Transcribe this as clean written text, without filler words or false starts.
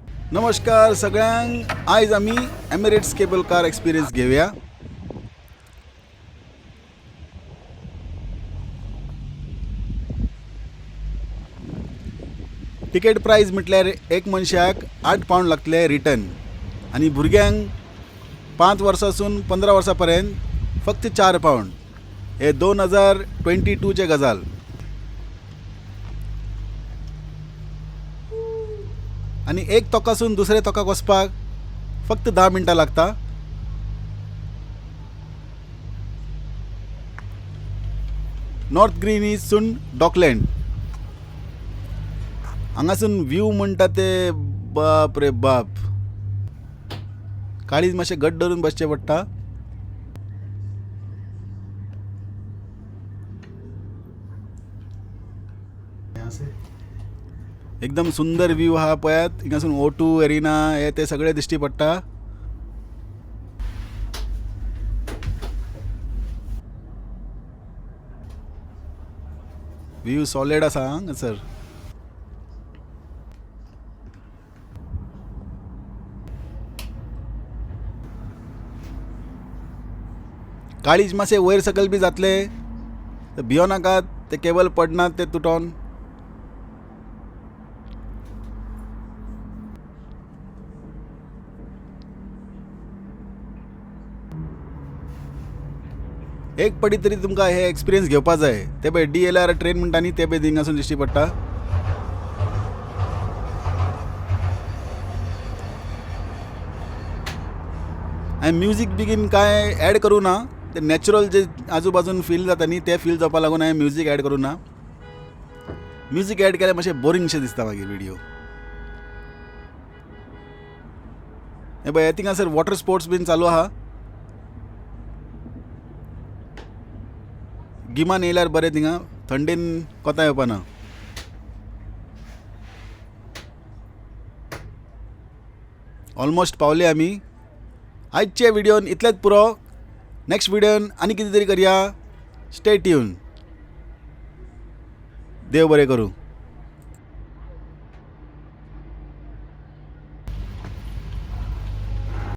नमस्कार सगळ्यांक. आयज आमी एमिरेट्स केबल कार एक्सपिरियन्स घेवया. तिकेट प्रायस म्हटल्यार एक मनशाक 8 पावंड लागतले रिटर्न आनी भुरग्यांक 5 वर्सांसून 15 वर्सां पर्यंत फक्त 4 पावंड. हे 2022 गजाल. आनी एक तोकासून दुसरे तोकाक वचपाक फक्त 10 मिनटां लागता. नॉर्थ ग्रीनीसून डॉकलँड हांगासून व्यू म्हणटा ते बाप रे बाप. काळीज मातशें घट धरून बसचें पडटा. एकदम सुंदर व्यू आहा पळयात. हिंगासून O2 arena हे ते सगळे दिश्टी पडटा. व्यू सॉलिड आसा हांगासर. काळीज मातशें वयर सकयल बी जातले तर भियो नाकात, ते केबल पडनात ते तुटोन. एक पटी तरी तुमकां हे एक्सपिरियन्स घेवपा जाय. ते पळय DLR train म्हणटा न्ही, ते पळय थिंगासून दिश्टी पडटा. हांवें म्युजीक बिगीन कांय एड करूं ना, ते नॅचरल जे आजूबाजून फील जाता न्ही ते फील जावपा लागून हांवें म्युजीक एड करूं ना. म्युजीक एड केल्यार मातशें बोरींगशें दिसता मागीर व्हिडियो. हे पळय थिंगासर वॉटर स्पोर्ट्स बीन चालू आहा. गिमान येयल्यार बरें, थिंगा थंडेन कोता येवपा ना. ऑलमोस्ट पावले आमी. आयचे व्हिडियोन इतलेंच पुरो. नेक्स्ट व्हिडियोन आनी कितें तरी करया. Stay tune. देव बरें करूं.